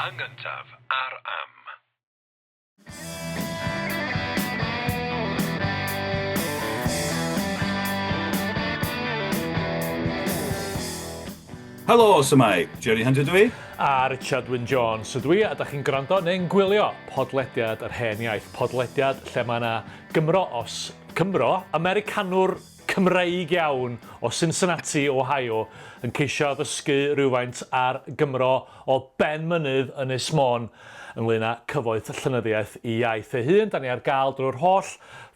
Yn gyntaf ar Am. Helo, su'mai? Jerry Hunter dw i. A Richard Wyn Jones ydw i, a da chi'n gwrando neu'n gwylio podlediad yr hen iaith. Podlediad lle mae yna Gymro os Cymro, Americanwr Cymreig iawn o Cincinnati, Ohio, yn ceisio addysgu rhywfaint ar Gymro o ben mynydd Ynys Môn ynglŷn â cyfoeth llenyddiaeth i iaith ei hun. Da ni ar gael drwy'r holl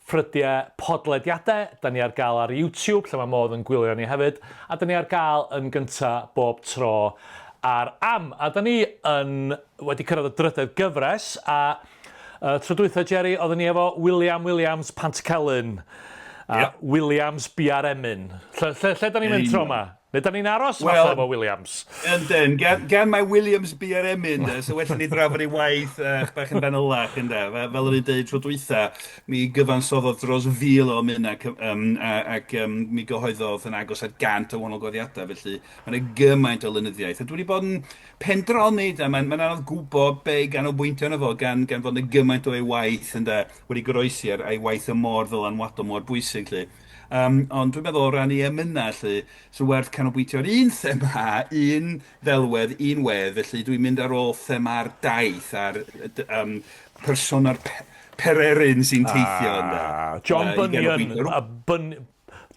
ffrydiau podlediadau, da ni ar gael ar YouTube lle mae modd yn gwylio ni hefyd, a da ni ar gael yn gynta bob tro ar Am. A da ni yn wedi cyrraedd y drydedd gyfres, a uh, tro dwytha, Jerry, oedden ni efo William Williams Pantycelyn a yep. Williams Biar Emyn. Lle, lle, lle da ni'n mynd tro yma? Neu da ni'n aros well, falle efo Williams? Yndyn, gan, gan mae Williams bia'r emyn, de, so well ni drafod ei waith bach yn fanylach, ynde. Fel o'n i'n deud tro dwytha, mi gyfansoddodd dros 1,000 o emynau um, ac um, mi gyhoeddodd yn agos at 100 o wahanol goddiadau, felly mae yna gymaint o lenyddiaeth. A dwi wedi bod yn pendroni, de, mae'n mae anodd gwybod be i ganolbwyntio arno fo, gan, gan fod yna gymaint o'i waith, ynde, wedi goroesi ar ei waith y mor ddylanwadol, mor bwysig, 'lly. Yym, ond dwi'n meddwl o ran ei emynau 'lly, sy'n werth canolbwyntio ar un thema, un ddelwedd, un wedd, felly dwi'n mynd ar ôl thema'r daith a'r um, persona'r pererin sy'n teithio ynde. Ah, John Bunyan, a Bun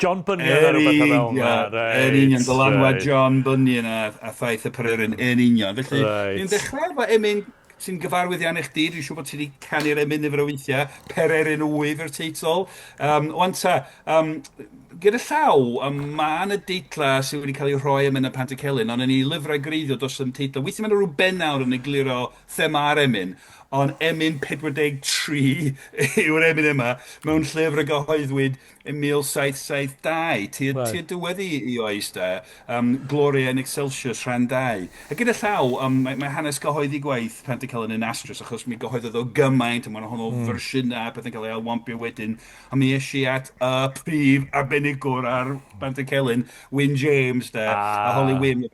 John Bunyan a rhywbeth fel yna. Yn union, dylanwad John Bunyan a, a thaith y pererin yn union. Felly, right. ni'n dechrau efo emyn sy'n gyfarwydd iawn i chdi, dwi'n siŵr bod ti wedi canu'r emyn nifer o weithiau, Pererin Wyf yw'r teitl. Um, wan ta, um, gyda llaw, um, mae yna deitlau sydd wedi cael eu rhoi am emynau Pantycelyn, ond yn ei lyfrau gwreiddiol does dim teitl. Weithiau mae yna rhyw bennawd yn egluro thema'r emyn, ond emyn 43 yw'r emyn yma mewn llyfr a gyhoeddwyd Yn 1772, tua, right. tua diwedd i, i oes de, um, Gloria in Excelsius rhan 2. A gyda llaw, um, mae, mae hanes gyhoeddi gwaith Pantycelyn yn astrus, achos mi gyhoeddodd o gymaint, a mae'n wahanol mm. fersiynau, pethau'n cael ei alwampio wedyn. A mi es i at y prif arbenigwr ar Pantycelyn, Wyn James, de, ah. a Holly Wyn.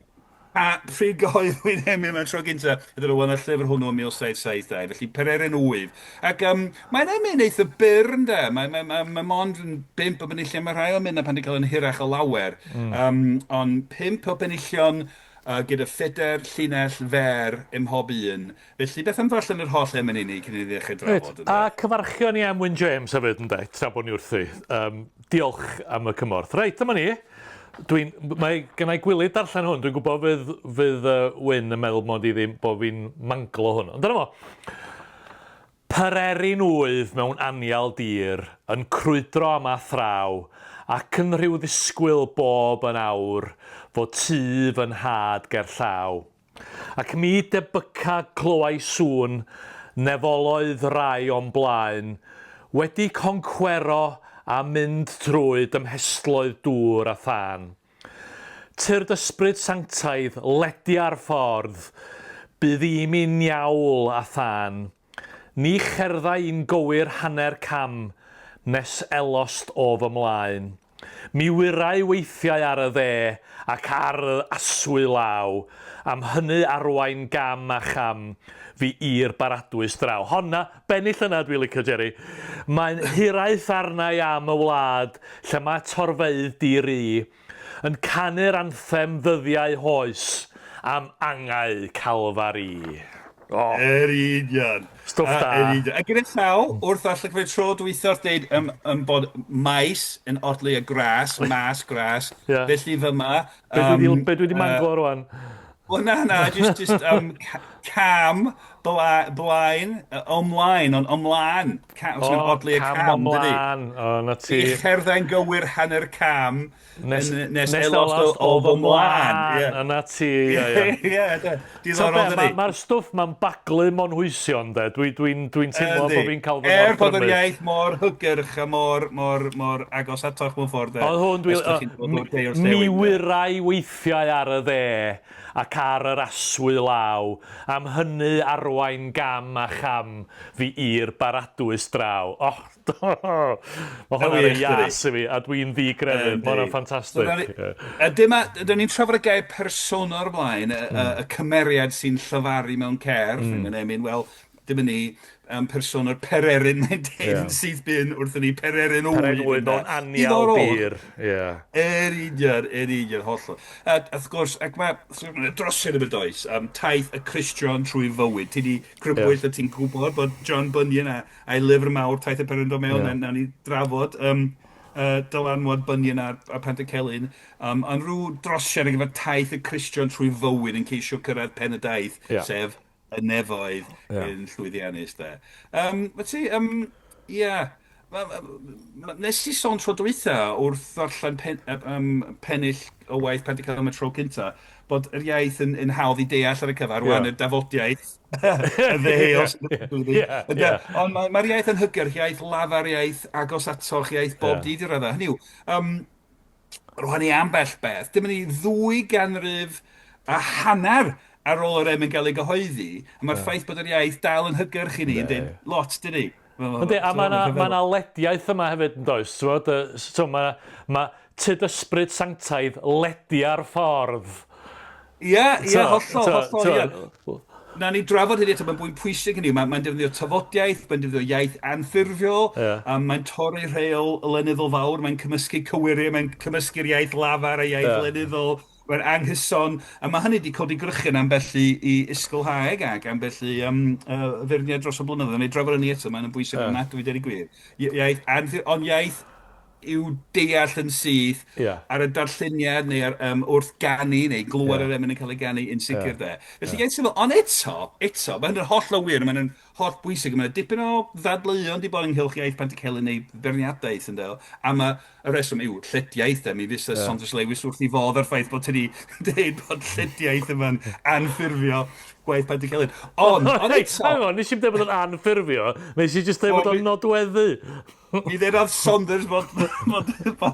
A pryd gyhoeddwyd Emyn am y tro gynta? Ydyn nhw yn y llyfr hwnnw yn 1772, felly Pererin Wyf. Ac um, mae'n emyn eitha byr, ynde? Mae, mae, mae, mae mond yn bump o benillion, mae rhai o emynau pan 'di cael yn hirach o lawer. Mm. Um, ond pump o benillion gyda phedair llinell fer ym mhob un. Felly, beth am ddarllen yr holl emyn i ni cyn i ni ddechrau drafod, ynde? A cyfarchion i Em Wyn James hefyd, ynde, tra bod ni wrthi. Um, diolch am y cymorth. Reit, dyma ni. Dwi'n, mae gennau gwilydd darllen hwn. Dwi'n gwybod fydd, fydd uh, Wyn yn meddwl mod i ddim, bod fi'n manglo hwn. Ond dyna fo. Pererin wyf mewn anial dir, yn crwydro am a thraw, ac yn rhyw ddisgwyl bob yn awr fod tŷ fy nhad ger llaw. Ac mi debyca clywai sŵn nefoloedd rai o'm blaen, wedi concwero a mynd trwy dymhestloedd dŵr a thân. Tyrd ysbryd sanctaidd, ledia'r ffordd, bydd i mi niawl a thân. Ni cherddai i'n gywir hanner cam nes elost o fy mlaen. Mi wyrai weithiau ar y dde ac ar yr aswy law, am hynny arwain gam a cham fi i'r baradwys draw. Honna, bennill yna dwi'n licio, Jerry. Mae'n hiraeth arna i am y wlad lle mae torfeydd di-ri yn canu'r anthem ddyddiau hoes am angau Calfari. O! Yr union. Stwff da. Yn union. A gyda llaw, wrth ddarllen cyfeir tro dwytha wrth dweud um, um, bod maes yn odli a gras, mas, gras. Yeah. Felly fyma... Um, be dwi be dwi wedi manglo rwan? Wel na, na, just, just um, cam, bla, blaen, ymlaen, ond ymlaen. Ca, oh, odli a cam, cam ymlaen. O, na ti. I cherddau'n gywir hanner cam, Nes, nes, nes elost o fy mlaen. Ie. Yna ti, ie, ie. Ie, de. Diddorol, dydi? Mae'r stwff ma'n baglu monhwysion, de. Dwi'n dwi, dwi teimlo bod fi'n cael fy Er bod yr iaith mor hygyrch a mor, mor, mor agos atoch mewn ffordd, de. Oedd hwn, dwi'n... Mi wyrai weithiau ar y dde ac ar yr aswy law, am hynny arwain. arwain gam a cham fi i'r baradwys draw. Oh, mae hwnna'n rhoi ias i fi, a dwi'n ddi-grefydd. Mae hwnna'n ffantastig. A dyma, dyn ni'n trafod y gair persona o'r blaen, y, y, y cymeriad sy'n llyfaru mewn cerdd, mm. Yn emyn, wel, dyma ni, persona'r pererin, mae'n deud yn syth bin wrthyn ni, pererin wyf. Pererin wyf mewn anial dir. Ie. Yn union, yn union, hollol. A wrth gwrs, ac mae, drosiad yn y does, taith y Cristion trwy fywyd. Ti di crybwyll a ti'n gwybod bod John Bunyan a, a'i lyfr mawr Taith y Pererin dod mewn, yeah. nawn ni drafod dylanwad Bunyan ar, ar Pantycelyn, ond rhyw drosiad ar gyfer taith y Cristion trwy fywyd yn ceisio cyrraedd pen y daith, sef y nefoedd yn llwyddiannus de. Wyt ti, ie, nes i sôn tro dwytha wrth ddarllen pen, pennill o waith Pantycelyn am y tro cynta, bod yr iaith yn, yn hawdd i deall ar y cyfan, rwan y dafodiaith, y ddeheuol sydd. Ond mae'r mae iaith yn hygyrch, iaith lafar, iaith agos atoch, iaith bob dydd i raddau. Hynny yw, rwan i ambell beth, dim yn i 2 ganrif a hanner ar ôl yr emyn gael ei gyhoeddi, a mae'r ffaith bod yr iaith dal yn hygyrch i ni yn dweud lot, dydy? Yndi, a mae yna ma lediaeth yma hefyd yn does, ti'n so mae ma tyd ysbryd sanctaidd ledia'r ffordd. Ie, hollol, hollol, ie. Na ni drafod hynny eto, mae'n bwynt pwysig hynny. Mae'n mae defnyddio tafodiaeth, mae'n defnyddio iaith anffurfiol, mae'n torri rheol lenyddol fawr, mae'n cymysgu cywiriau, mae'n cymysgu'r iaith lafar a iaith lenyddol, mae'n anghyson, a mae hynny wedi codi grychyn ambell i ysgolhaeg ac ambell i feirniad dros y blynyddoedd. Neu drafod hynny eto, mae'n bwysig ofnadwy, dweud y gwir. Iaith anffurfiol, ond iaith i'w deall yn syth ar y darlleniad neu ar, wrth ganu neu glywed yr emyn yn cael ei ganu yn sicr de. Felly iaith syml, ond eto, eto, mae hynny'n hollol wir, mae'n yn holl bwysig, mae dipyn o ddadleuon di bod ynghylch iaith Pantycelyn neu beirniadaeth ynde, a mae y rheswm yw llediaith de, mi fysa Saunders Lewis wrth ei fodd ar ffaith bod ti wedi dweud bod llediaith yma'n anffurfio gwaith Pantycelyn. Ond eto... Hang on, nes i'm dweud bod o'n anffurfio, nes i jyst dweud bod o'n nodweddu. Mi ddedodd Saunders bod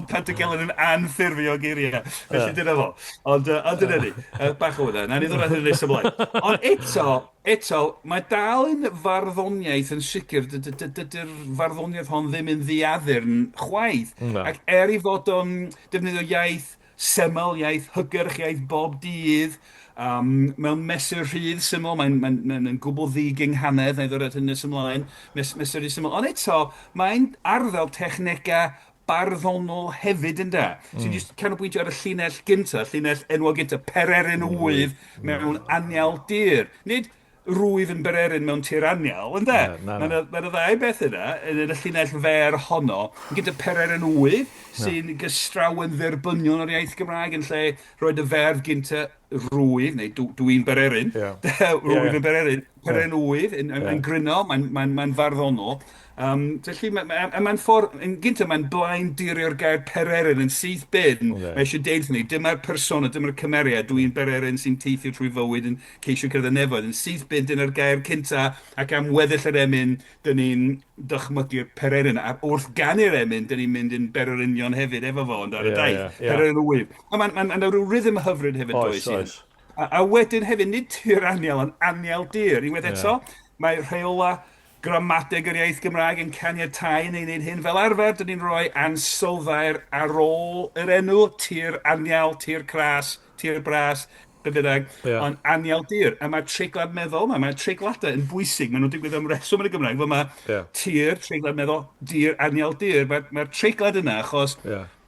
Pantycelyn yn anffurfio geiriau. Felly dyna fo. Ond, ond dyna ni. Bach o hwnna. Na ni ddod at hynny nes ymlaen. Ond eto, eto, mae dal yn farddoniaeth yn sicr. Dydy'r farddoniaeth hon ddim yn ddiaddurn chwaith. Na. Ac er i fod o'n defnyddio iaith seml, iaith hygyrch, iaith bob dydd, mewn mesur rhydd syml, mae'n mae, mae gwbl ddigynghanedd, na i ddod at hynny nes ymlaen, mesur rhydd syml. Ond eto, mae'n arddel technegau barddonol hefyd ynde? Sy'n jyst canolbwyntio ar y llinell gynta, llinell enwog gynta, pererin wyf mewn anial dir. Nid rwyf yn bererin mewn tir anial, ynde? Na, na. Mae yna ddau beth yna, yn y llinell fer honno. Gyda pererin wyf, sy'n gystrawen dderbyniol o'r iaith Gymraeg yn lle rhoi y ferf gynta rwyf, neu dwi'n bererin, rwyf yn bererin, pererin wyf, yn gryno, mae'n mae, mae farddonol. Felly, mae'n ma, ma, ma ffordd, yn gyntaf mae'n blaen dirio'r gair pererin yn syth bin. Mae eisiau deud wrthyn ni, dyma'r persona, dyma'r cymeriad, dwi'n bererin sy'n teithio trwy fywyd yn ceisio cyrraedd y nefoedd. Yn syth bin, dyna'r gair cynta, ac am weddill yr emyn, dyn ni'n dychmygu'r pererin. A wrth ganu'r emyn, dyn ni'n mynd yn bererinion hefyd efo fo, ond ar y daith. Pererin wyf. A mae'n ma, ma, ma rhyw rhythm hyfryd hefyd, Oes, does? Oes. A wedyn hefyd, nid tir anial, ond anial dir. Unwaith eto, mae rheola gramadeg yr iaith Gymraeg yn caniatáu neu wneud hyn. Fel arfer, dyn ni'n rhoi ansoddair ar ôl yr enw, tir anial, tir cras, tir bras, be bynnag, ond anial dir. A mae treiglad meddwl, mae treigladau yn bwysig, maen nhw'n digwydd am reswm yn y Gymraeg, fel mae tir, treiglad meddwl, dir, anial dir. Mae'r mae treiglad yna achos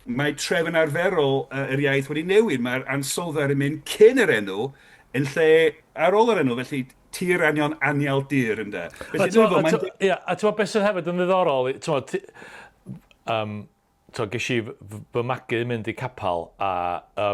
mae trefn arferol yr iaith wedi newid. Mae'r ansoddair yn mynd cyn yr enw yn lle ar ôl yr enw, felly tir anion anial dir, ynde. Felly, dwi'n meddwl, mae'n... Ie, a ti'n meddwl beth sydd hefyd yn ddiddorol, ti'n meddwl, ges i fy magu yn mynd i capel, a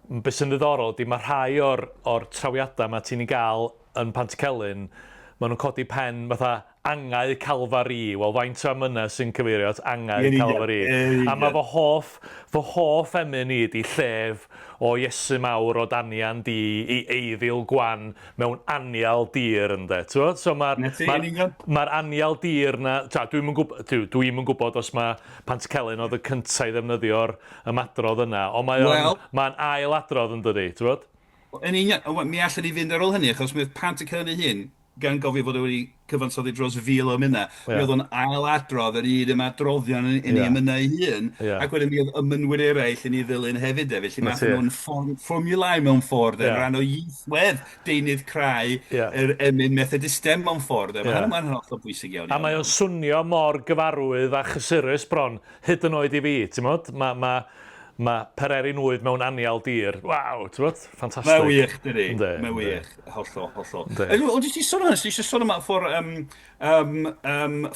beth sy'n ddiddorol ydy mae rhai o'r trawiadau mae ti'n ei gael yn Pantycelyn, maen nhw'n codi pen fatha angau Calfari. Wel, faint o emynau sy'n cyfeirio at angau Calfari? A mae fy hoff emyn i ydi llef o Iesu mawr o danian di i eiddil gwan mewn anial dir ynde. T'wod? So mae'r Na ti, yn union. ma anial dir na, ta, dwi'm yn gwybod, dwi'm yn gwybod os mae Pantycelyn oedd y cyntaf i ddefnyddio'r ymadrodd yna, ond mae o'n Wel, mae'n ail adrodd yn dydi, t'wod? Yn union, mi allan ni fynd ar ôl hynny, achos mi oedd Pantycelyn ei hun gan gofio fod o wedi cyfansoddi dros 1,000 o emynau, mi oedd o'n ail-adrodd yr un ymadroddion yn ei emynau ei hun, ac wedyn mi oedd emynwyr eraill yn ei ddilyn hefyd de, felly nath nhw'n fformiwlau mewn ffordd, yn rhan o ieithwedd deunydd crai yr emyn Methodistaidd mewn ffordd, de. Mae hynny'n hollol bwysig iawn. A mae o'n swnio mor gyfarwydd a chysurus bron, hyd yn oed i fi, ti'n gwbod? Mae, mae, mae Pererin Wyf mewn anial dir. Waw, ti'n gwbod? Ffantastig. Mae'n wych, dydi? Mae'n wych. Hollol, hollol. Ond jyst i sôn am hynny, eisiau sôn am y ffordd,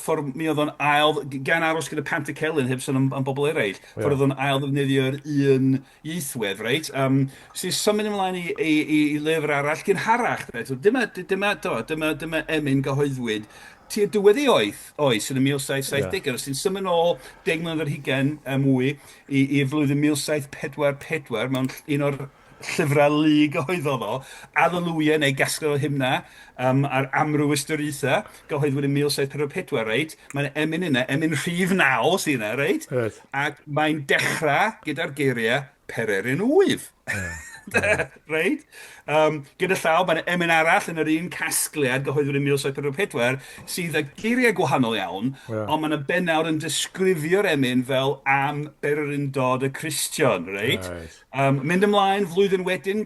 ffordd mi oedd o'n ail, gan aros gyda Pantycelyn, heb sôn am bobl eraill, ffordd oedd o'n ail ddefnyddio'r un ieithwedd, reit? Sy'n symud ymlaen i lyfr arall gynharach, reit? So, dyma, dyma, dyma, dyma emyn gyhoeddwyd tua diwedd ei oes, oes yn y 1770au. Os ti'n symud nôl 10 mlynedd ar hugain a mwy i'r flwyddyn 1744 mewn un o'r llyfrau lu gyhoeddodd o, Alleluia neu Gasgliad o Hymnau a'r Amryw Ystyriaethau, gyhoeddwyd yn 1744, reit? Mae'n emyn yna, emyn rhif 9 sydd yna, reit? Reit. Ac mae'n dechrau gyda'r geiriau Pererin Wyf. Reit? Gyda llaw, mae'n emyn arall yn yr un casgliad gyhoeddwyd yn 1744 sydd â geiriau gwahanol iawn, ond mae 'na bennawd yn disgrifio'r emyn fel am bererindod y Cristion, reit? Reit. Mynd ymlaen flwyddyn wedyn,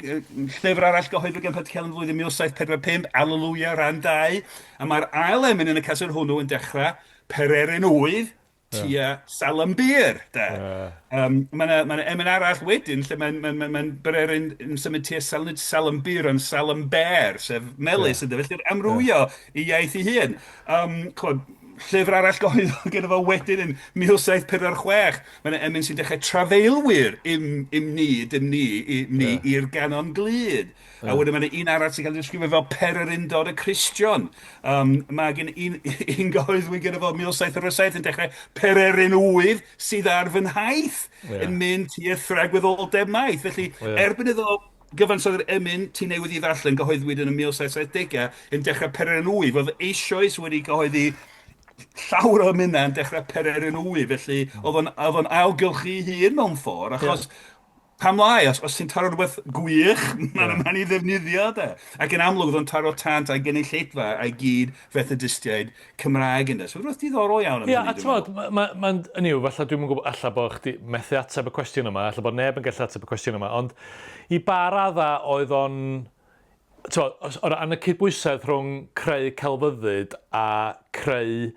llyfr arall gyhoeddwyd gan Pantycelyn flwyddyn 1745, Alleluia, rhan 2, a mae'r ail emyn yn y casgliad hwnnw yn dechrau Pererin Wyf, tua Salambir, de. Mae 'na ma' 'na emyn arall wedyn lle mae'n mae'n mae'n mae'n Bererin yn symud tua Sal nid Salambir ond Salamber, sef melys, ynde. Felly'r amrywio i iaith ei hun. Chimod, llyfr arall gyhoeddodd gynno fo wedyn yn 1746, mae 'na emyn sy'n dechrau trafeilwyr im im ni, dim ni, im ni i'r ganon glud. A wedyn mae 'na un arall sy'n cael ei ddisgrifio fel pererindod y Cristion. Mae gen un, un gyhoeddwyd gyda fo 1747 yn dechrau pererin wyf sydd ar fy nhaith yn mynd tua thragwyddoldeb maith. Felly, erbyn iddo gyfansoddi'r emyn ti newydd ei ddarllen, gyhoeddwyd yn y 1770au, yn dechrau pererin wyf, oedd eisoes wedi cyhoeddi llawer o emynau yn dechrau pererin wyf. Felly, oedd o'n oedd o'n ailgylchu ei hun mewn ffordd, achos pam lai, os ti'n taro rhywbeth gwych, mae'n yeah. i ddefnyddio de. Ac yn amlwg, oedd o'n taro tant a'i gynulleidfa a'i gyd Fethodistiaid Cymraeg ynddo. So rhywbeth diddorol iawn am hynny. Ia, a ti'n mae'n ma, yn yw, falle dwi'm yn gwybod, alla bod chdi methu ateb y cwestiwn yma, alla bod neb yn gallu ateb y cwestiwn yma, ond i ba radda oedd o'n, ti'n o ran y cydbwysedd rhwng creu celfyddyd a creu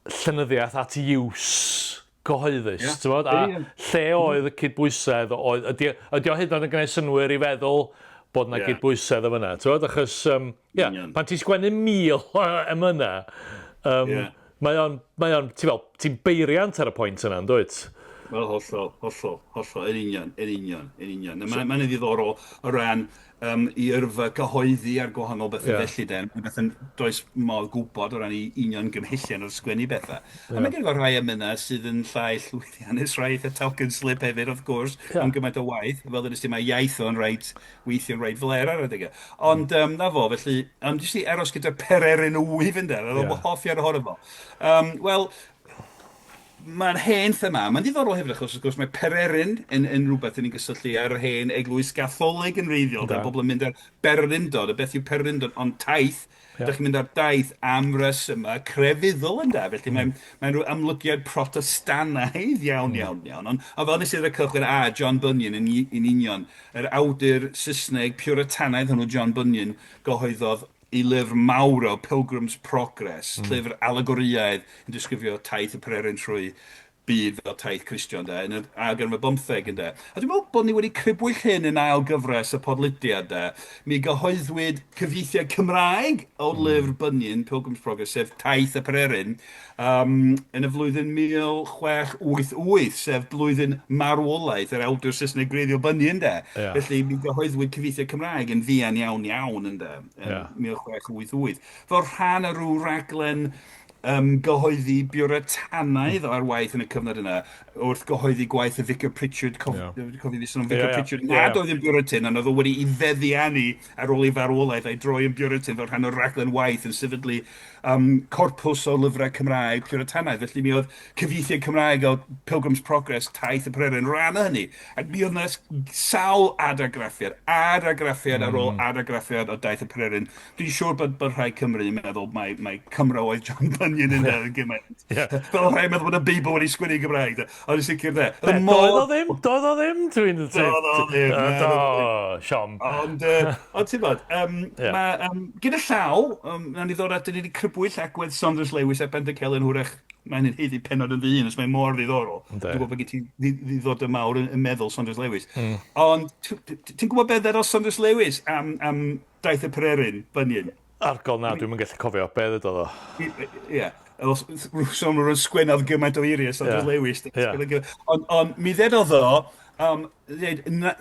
llenyddiaeth at use cyhoeddus, yeah. Ti'n a yeah. lle oedd y cydbwysedd, oedd, ydy, ydy o hyd yn oed yn gwneud synnwyr i feddwl bod yna yeah. gydbwysedd o fyna, ti'n achos, yeah, pan ti'n sgwennu 1,000 o emynau, yeah. mae o'n, mae o'n, ti'n fel, ti'n beiriant ar y pwynt yna, yn dwyt? Wel, hollol, hollol, hollol, yn union, yn union, yn union. Mae'n ma ddiddorol o ran i yrfa cyhoeddi ar gwahanol bethau felly de. Mae bethau'n does modd gwybod o ran i union gymhellion wrth sgwennu bethau. A mae gen i rhai emynau sydd yn llai llwyddiannus, rhai eitha talcen slip hefyd wrth gwrs, am gymaint o waith. Fel ddudest ti, mae iaith o'n reit, weithio'n reit flêr ar adegau. Ond 'na fo, felly, ond jyst i aros gyda Pererin Wyf ynde, oedd o'n hoff iawn ohono fo. Wel, Mae'n hen thema. Mae'n ddiddorol hefyd achos wrth gwrs mae pererin yn, yn rhywbeth yn ni'n gysylltu â'r hen eglwys Gatholig yn wreiddiol. Da. Bobl yn mynd ar bererindod, a beth yw pererindod? Ond taith, yeah. Dych chi'n mynd ar daith am resymau crefyddol ynde, felly mae'n mae rhyw amlygiad Protestanaidd iawn, iawn, iawn. Ond, a fel nes i ar y cychwyn, a John Bunyan yn, yn union, yr awdur Saesneg Puritanaidd hwnnw, John Bunyan, gyhoeddodd ei lyfr mawr o, Pilgrim's Progress, llyfr alegorïaidd yn disgrifio taith y pererin trwy byd fel taith Cristion, de, yn yr ail ganrif ar bymtheg, ynde. A dwi'n meddwl bod ni wedi crybwyll hyn yn ail gyfres y podlediad, de. Mi gyhoeddwyd cyfieithiad Cymraeg o lyfr Bunyan, Pilgrim's Progress, sef Taith y Pererin, yn y flwyddyn 1688, sef blwyddyn marwolaeth yr awdur Saesneg gwreiddiol Bunyan, de. Felly mi gyhoeddwyd cyfieithiad Cymraeg yn fuan iawn iawn, ynde, yn 1688. Fel rhan o ryw raglen um, gyhoeddi Biwritanaidd ar waith yn y cyfnod yna, wrth gyhoeddi gwaith y Vicar Pritchard, cof, yeah. cofio fi sôn am Vicar yeah, Pritchard, yeah. nad oedd yn Buritan, ond oedd o wedi ei feddiannu ar ôl ei farwolaeth a'i droi yn Buritan fel rhan o raglen waith yn sefydlu um, corpws o lyfrau Cymraeg Puritanaidd. Felly mi oedd cyfieithiad Cymraeg o Pilgrim's Progress, Taith y Pererin, rhan o hynny. Ac mi oedd 'na sawl adargraffiad, adargraffiad ar ôl adargraffiad o Daith y Pererin. Dwi'n siŵr bod, bod rhai Cymry yn meddwl mai, mai Cymro oedd John Bunyan yn yeah. gymaint. Yeah. Fel rhai yn meddwl bod y Beibl wedi sgwennu yn Gymraeg. De. Ond yn sicr de. Be, doedd o ddim, doedd o ddim, dwi'n... Doedd o ddim. Do, siom. Ond, ond ti'n bod, um, yeah. ma, um, gyda llaw, um, nawn ni ddod at, dyn ni wedi crybwyll agwedd Saunders Lewis a Pantycelyn hwrach Mae hynny'n haeddu pennod yn fy hun, os mae'n mor ddiddorol. Dwi'n gwybod bod gen ti ddiddordeb mawr yn, yn meddwl Saunders Lewis. Ond ti'n gwybod beth ddedodd Saunders Lewis am, am Daith y Pererin, Bunyan? Argol na, dwi'n gallu cofio. Be ddedodd o? Ie. Sôn rwy'n sgwennodd gymaint o eiriau Saunders yeah. Lewis. Yeah. Ond on, mi ddedodd o, um, dweud, na,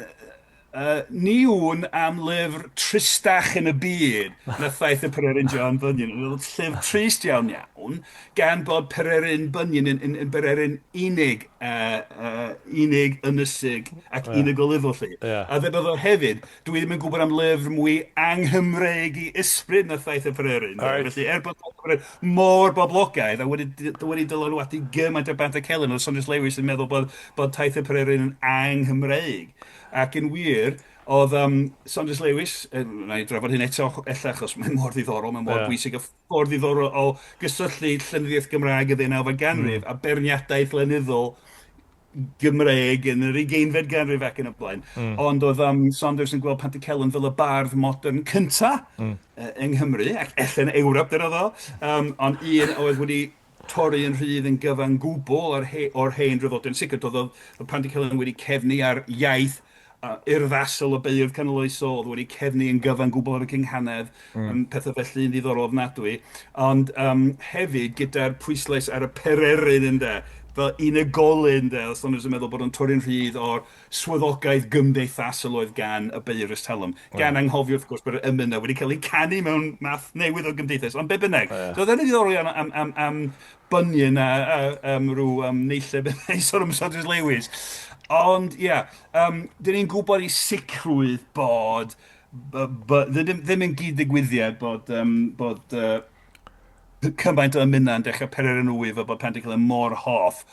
Ni wn am lyfr tristach yn y byd na Thaith y Pererin John Bunyan. Oedd llyfr trist iawn iawn, gan bod Pererin Bunyan yn, yn, yn bererin unig, uh, uh, unig, ynysig ac yeah. unigolyddo lly. Yeah. A ddedodd o hefyd, dwi ddim yn gwybod am lyfr mwy anghymreig i ysbryd na Thaith y Pererin. Right. Felly, er bod Thaith y Pererin mor boblogaidd a wedi, wedi dylanwadu gymaint ar Bantycelyn, oedd Saunders Lewis yn meddwl bod, bod Taith y Pererin yn anghymreig. Ac yn wir, oedd um, Saunders Lewis, na i drafod hyn eto ella achos mae'n mor ddiddorol, mae'n mor yeah. bwysig, y ffordd ddiddorol o gysylltu llenyddiaeth Gymraeg y ddeunawfed ganrif mm. a beirniadaeth lenyddol Gymreig yn yr ugeinfed ganrif ac yn y blaen. Mm. Ond oedd um, Saunders yn gweld Pantycelyn fel y bardd modern cynta mm. yng Nghymru, ac ella yn Ewrop dyna ddo, um, ond un oedd wedi torri yn rhydd yn gyfan gwbl o'r, he, or hen draddodiad. Yn sicr, doedd oedd Pantycelyn wedi cefnu ar iaith uh, urddasol y beirdd canoloesol, oedd wedi cefnu yn gyfan gwbl ar y cynghanedd, mm. um, pethau felly yn ddiddorol ofnadwy. Ond um, hefyd gyda'r pwyslais ar y pererin ynde, fel unigolyn de, os o'n nhw'n meddwl bod o'n torri'n rhydd o'r swyddogaeth gymdeithasol oedd gan y beirdd ers talwm. Gan anghofio wrth gwrs bod yr emynau wedi cael eu canu mewn math newydd o gymdeithas, ond be bynnag. So oedd hynny'n ddiddorol iawn am, am, am Bunyan a, a um, rhyw um, neill bethau i sôn am Saunders Lewis. Ond ie, yeah, um, dyn ni'n gwybod i sicrwydd bod, ddim, ddim yn gyd-ddigwyddiad bod, um, bod uh, cymaint o emynau yn dechrau Pererin Wyf a bod Pantycelyn mor hoff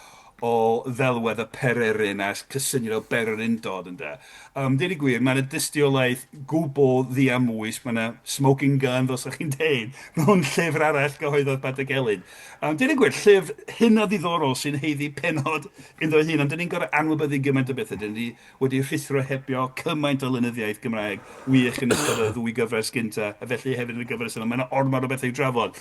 o ddelwedd y pererin a cysyniad o bererindod ynde. Um, deud y gwir, mae yna dystiolaeth gwbl ddiamwys, mae yna smoking gun, fel sa'ch chi'n deud, mewn llyfr arall gyhoeddodd Pantycelyn. Um, deud y gwir, llyfr hynod ddiddorol sy'n haeddu pennod ynddo ei hun, ond dyn ni'n gorfod anwybyddu gymaint o bethau. Dyn ni wedi rhuthro hebio cymaint o lenyddiaeth Gymraeg wych yn ystod y ddwy gyfres gynta, a felly hefyd yn y gyfres yma. Mae yna ormod o bethau i'w drafod,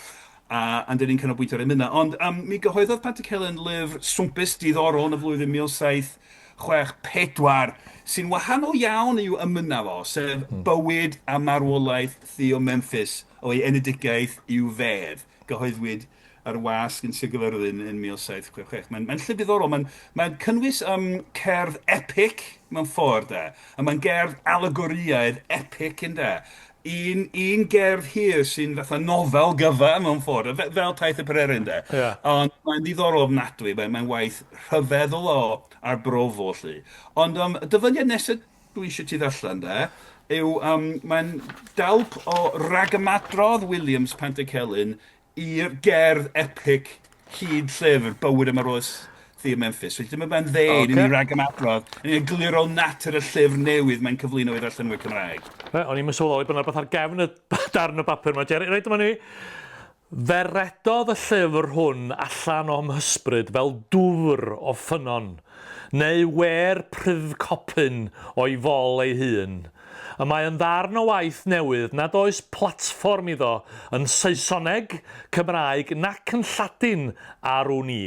a, a dyn ni'n canolbwyntio ar emynau. Ond um, mi gyhoeddodd Pantycelyn lyfr swmpus diddorol yn y flwyddyn 1764, sy'n wahanol iawn i'w emynau fo, sef Bywyd a Marwolaeth Theo Memphis, o'i enedigaeth i'w fedd. Gyhoeddwyd ar wasg yn Sir Gyfyrddin yn 1766. Mae'n mae llyfr diddorol, mae'n mae cynnwys um, cerdd epic mewn ffordd de, a mae'n gerdd alegorïaidd epic ynde. Un, un gerdd hir sy'n fatha nofel gyfa mewn ffordd, fel, fel Taith y Pererin de. Yeah. Ond mae'n ddiddorol ofnadwy, mae'n mae waith rhyfeddol o arbrofol 'lly. Ond um, y dyfyniad nesaf dwi eisiau ti ddarllen de, yw um, mae'n dalp o ragymadrodd Williams Pantycelyn i'r gerdd epic hyd llyfr Bywyd a Marwolaeth Theo Memphis. Felly dyma mae'n ddeud okay. yn ei ragymadrodd, yn egluro natur y llyfr newydd mae'n cyflwyno i ddarllenwyr Cymraeg. Re, o'n i'n sylweddoli bod yna rhywbeth ar gefn y darn o bapur yma, Jerry. Reit, dyma ni. Fe redodd y llyfr hwn allan o'm hysbryd fel dwfr o ffynnon, neu wêr pryfcopyn o'i fol ei hun. Y mae yn ddarn o waith newydd nad oes platfform iddo yn Saesoneg, Cymraeg nac yn Lladin ar wn i.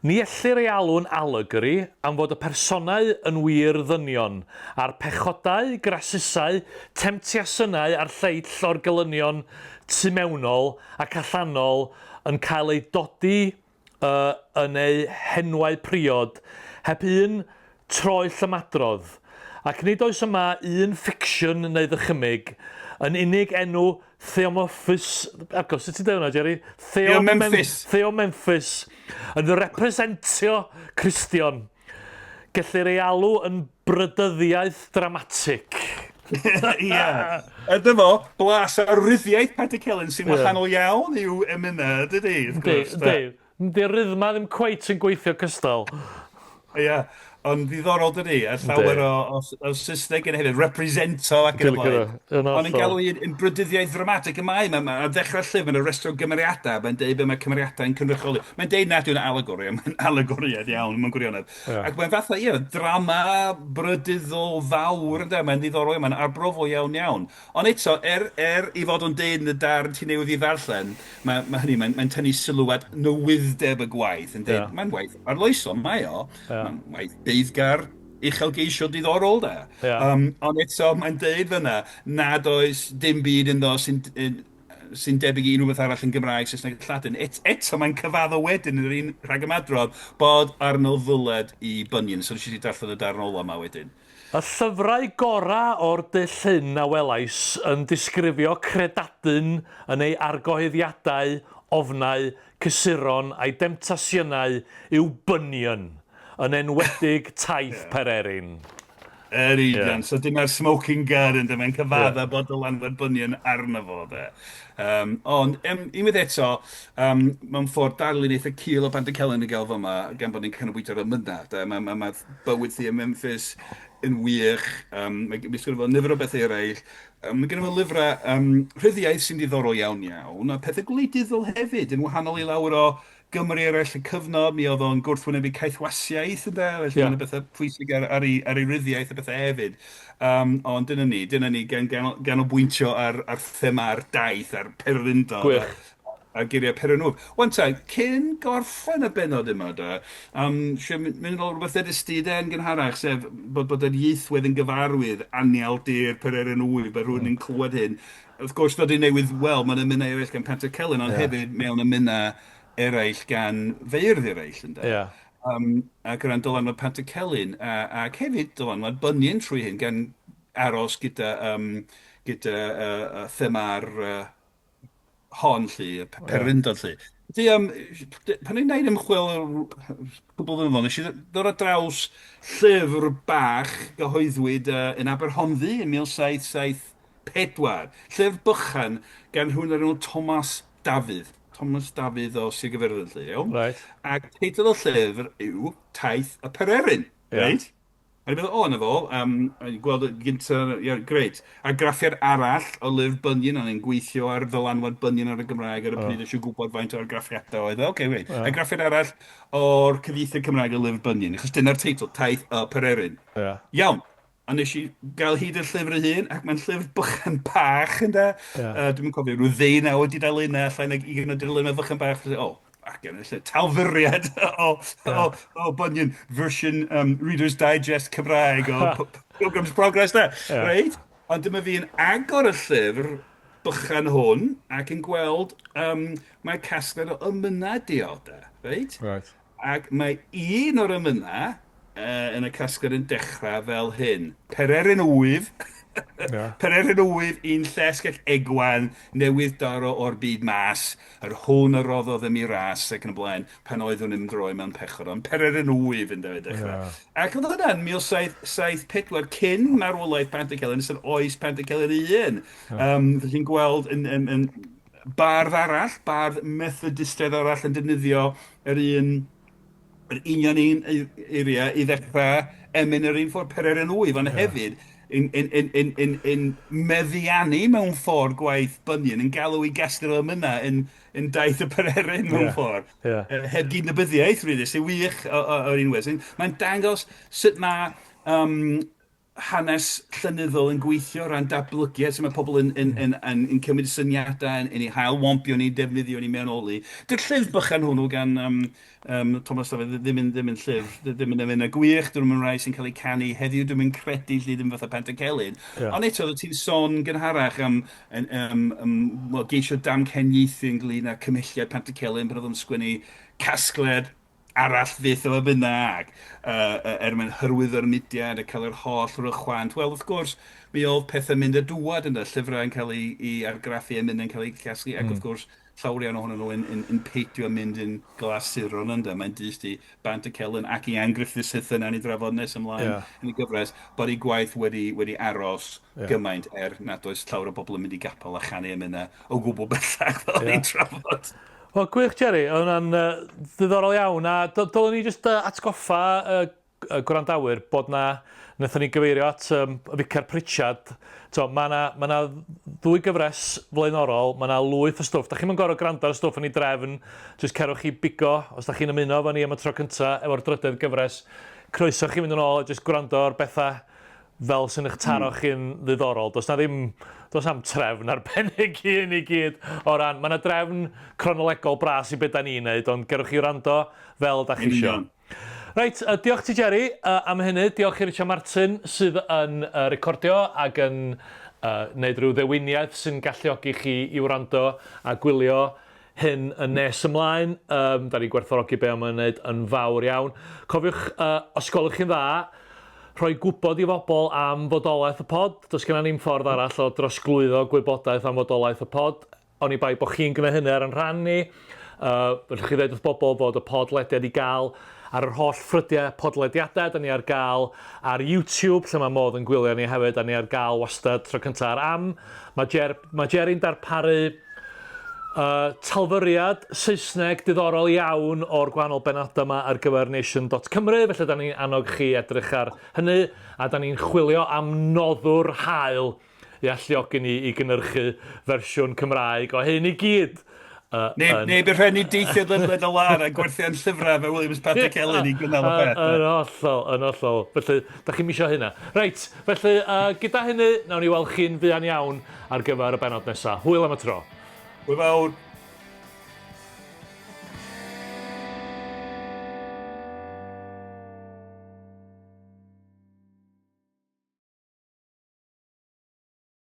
Ni ellir ei alw'n allegory am fod y personau yn wir ddynion, a'r pechodau, grasusau, temtiasiynau a'r lleill o'r gelynion tumewnol ac allanol yn cael eu dodi yn eu henwau priod, heb un troell ymadrodd, ac nid oes yma un ffiction neu ddychymyg, Yn unig enw Theomorphus, agos, sut ti'n dweud hwnna, Jerry? Theo Memphis. Theo Memphis, yn representio Cristion. Gellir ei alw yn brydyddiaeth dramatig. Ie. A dyma fo, blas ar ryddiaith Pantycelyn sy'n wahanol iawn i'w emynau, dydy, wrth gwrs. Yndi, yndi. Di'r rhythma ddim cweit yn gweithio cystal. Ia, ond ddiddorol dydy, a llawer o, o, o Saesneg yn hefyd, represento ac yn y blaen. Ond yn galw un yn brydyddiaeth ddramatig y mae, mae, ar ddechrau'r llyfr mae'n rhestr o gymeriadau, mae'n deud be mae cymeriadau'n cynrychioli. Mae'n deud nad yw'n alegori, ond mae'n alegoriaeth iawn mewn gwirionedd. Yeah. Ac mae'n fatha, ie, drama brydyddol fawr, ynde, mae'n ddiddorol, mae'n arbrofol iawn iawn. Ond eto, er, er ei fod o'n deud yn y darn ti newydd ei ddarllen, mae, mae hynny, mae'n mae tynnu sylw at newydd-deb y gwaith, yn deud, yeah. mae'n waith arloesol, mae o, yeah. mae'n waith beiddgar, uchelgeisiol diddorol da. Yeah. Ond eto, mae'n deud fyna nad oes dim byd ynddo sy'n sy'n debyg i unrhyw beth arall yn Gymraeg, Saesneg a Lladin. Et, eto, mae'n cyfaddo wedyn yn yr un rhagymadrodd bod arno ddyled i Bunyan. So nes i darllen y darn ola yma wedyn. Y llyfrau gorau o'r dull hyn a welais yn disgrifio credadun yn ei argyhoeddiadau, ofnau, cysuron a'i demtasiynau yw Bunyan, yn enwedig Taith Pererin. Yr union. So dyna'r smoking gun ynde, mae'n cyfadda bod dylanwad Bunyan arno fo de. Ond unwaith eto, mewn ffordd darlun eitha cul o Pantycelyn i gael fyma, gan bod ni'n canolbwyntio ar y mynadd de. Mae ma, ma bywyd Thea Memphis yn wych, mae gynno fo nifer o bethau eraill. Mae gynno fo lyfrau rhyddiaith sy'n ddiddorol iawn iawn, a pethau gwleidyddol hefyd, yn wahanol i lawer o Gymry eraill y cyfnod, mi oedd o'n gwrthwynebu caethwasiaeth ynde, felly yeah. mae'n bethau pwysig ar, ar, ei, ar ei ryddiaeth a bethau hefyd. Ond dyna ni, dyna ni gan ganolbwyntio ar, ar thema'r daith, a'r pererindod. Gwych. A, a geiriau Perenwf. Wan ta, cyn gorffen y bennod yma da, eisiau mynd yn ôl rhywbeth ddedest ti de yn gynharach, sef bod, bod yr ieithwedd yn gyfarwydd, anial dir Pererin wyf, bod rhywun yn clywed hyn. Wrth gwrs, fel dwi'n newydd weld, mae'n emynau eraill gan Pantycelyn, ond yeah. hefyd mewn emynau eraill gan feirdd eraill, ynde? Yeah. Ac o ran dylanwad Pantycelyn, ac hefyd dylanwad Bunyan trwy hyn, gan aros gyda, gyda thema'r hon, lly, y pererindod, lly. Felly, pan o'n i'n gwneud ymchwil cwpl o flynyddoedd, nes i ddod ar draws llyfr bach gyhoeddwyd yn Aberhonddu yn 1774. Llyfr bychan gan rhywun o'r enw Thomas Dafydd. Thomas Dafydd o Sir Gaerfyrddin, 'lly, iawn? Reit. Ac teitl y llyfr yw Taith y Pererin. Ia. Reit? A ni'n meddwl, o, 'na fo, o'n i'n gweld y gynta, ie, grêt. Argraffiad arall o lyfr Bunyan, o'n i'n gweithio ar ddylanwad Bunyan ar y Gymraeg ar y pryd, eisiau gwybod faint o argraffiadau oedd. Ocê, reit. Argraffiad arall o'r cyfieithiad Cymraeg o lyfr Bunyan, achos dyna'r teitl, Taith y Pererin. Ia. Iawn. A nes i gael hyd i'r llyfr ei hun, ac mae'n llyfr bychan bach, ynde. Ia. Dwi'm yn cofio, rhyw ddeunaw o dudalennau, llai nag ugain o dudalennau fychan bach. Felly, o, ac yn lle talfyriad o, o, o Bunyan, version Reader's Digest Cymraeg o Pilgrim's Progress, de. Yeah. Reit? Ond dyma fi'n agor y llyfr bychan hwn ac yn gweld mae casgliad o emynau di o, de. Reit? Right. Ac mae un o'r emynau yn y casgliad yn dechrau fel hyn. Pererin wyf, yeah. Pererin wyf, un llesg ac egwan, newydd daro o'r byd mas, yr hwn a roddodd ym i ras ac yn y blaen, pan oeddwn yn ymdroi mewn pechod. Ond Pererin wyf yn dweud dechrau. Yeah. Ac oedd hwnna'n 1774 cyn marwolaeth Pantycelyn, ystod oes Pantycelyn ei hun. Yeah. Felly'n gweld yn, yn, yn bardd arall, bardd Methodistaidd arall yn defnyddio yr un yr union un eiriau i ddechrau emyn yr un ffordd Pererin wyf, ond hefyd yn, yn, yn, yn, yn, yn meddiannu mewn ffordd gwaith Bunyan, yn galw i gasglu o emynau yn, yn daith y Pererin mewn yeah. ffordd. Yeah. Heb gydnabyddiaeth, really, sy'n wych o'r un wedd. Mae'n dangos sut mae hanes llenyddol yn gweithio o ran datblygiad, sut mae pobl yn, yn, yn, yn, yn cymryd syniadau, yn eu hail-wampio ni, defnyddio ni mewn oli. Dy'r llyfr bychan hwnnw gan Thomas Dafydd ddim yn, ddim yn llyfr, ddim yn emynau gwych, dyn nhw'n rhai sy'n cael eu canu heddiw, dwi'm yn credu lle ddim fatha Pantycelyn. Yeah. Ond eto, oeddet ti'n sôn gynharach am yn, well, geisio damcaniaethu ynglyn â cymhelliad Pantycelyn pan oedd o'n sgwennu casgliad arall fyth o emynau ac uh, er mwyn hyrwyddo'r mudiad a cael yr holl rychwant. Wel, wrth gwrs, mi oedd pethau'n mynd a dŵad yna, llyfrau yn cael eu, eu argraffu, emynau'n cael eu casglu, ac wrth gwrs, llawer iawn ohonyn nhw yn, yn, yn peidio mynd yn glasuron ynde. Mae'n dyst i Bant y Celyn ac i Ann Griffiths sydd yna ni drafod nes ymlaen yeah. yn y gyfres, bod ei gwaith wedi, wedi aros yeah. gymaint er nad oes llawer o bobl yn mynd i gapel a chanu emynau o gwbl bellach fel yeah. ni'n trafod. Wel, gwych Jerry, oedd hwnna'n uh, ddiddorol iawn a dylwn ni jyst uh, atgoffa uh, y gwrandawyr bod 'na, wnaethon ni gyfeirio at um, y Ficer Pritchard, to, mae yna ma na ddwy gyfres flaenorol, mae yna lwyth o stwff. Da chi'n gorfod gwrando ar y stwff yn ei drefn, jyst cerwch chi bigo, os da chi'n ymuno efo ni am y tro cyntaf efo'r drydedd gyfres, croeso chi fynd yn ôl a jyst gwrando ar bethau fel sy'n eich taro chi'n ddiddorol. Does na ddim, does am trefn arbennig i hyn i gyd o ran, mae yna drefn cronolegol bras i beth da ni'n neud, ond gerwch chi wrando fel da chi isio. Reit, uh, diolch ti Jerry uh, am hynny. Diolch i Richard Martin sydd yn uh, recordio ac yn uh, wneud rhyw ddewiniaeth sy'n galluogi chi i wrando a gwylio hyn yn nes ymlaen. Um, da ni'n gwerthfawrogi be mae'n wneud yn fawr iawn. Cofiwch, uh, os gwelwch chi'n dda, rhoi gwybod i bobl am fodolaeth y pod. Does gennym ni'm ffordd arall o drosglwyddo gwybodaeth am fodolaeth y pod. Oni bai bod chi'n gwneud hynny ar ein rhan ni. Uh, fedrwch chi ddeud wrth bobl fod y podlediad i gael ar yr holl ffrydiau podlediadau. Da ni ar gael ar YouTube, lle mae modd yn gwylio ni hefyd. Da ni ar gael wastad tro cyntaf ar am. Mae, Jer, mae Jerry'n darparu uh, talfyriad Saesneg diddorol iawn o'r gwahanol benodau yma ar gyfer nation.cymru, felly da ni'n annog chi edrych ar hynny, a da ni'n chwilio am noddwr hael i alluogi ni i gynhyrchu fersiwn Cymraeg o hyn i gyd. Uh, neu, yn... neu bydd rhaid ni deithio ledled y wlad a gwerthu ein llyfrau fe Williams Patrick Ellen i gynnal y peth. Yn hollol, yn hollol. Felly, da chi'n misio hynna. Reit, felly, uh, gyda hynny, nawn ni weld chi'n fuan iawn ar gyfer y benod nesaf. Hwyl am y tro. Hwyl fawr.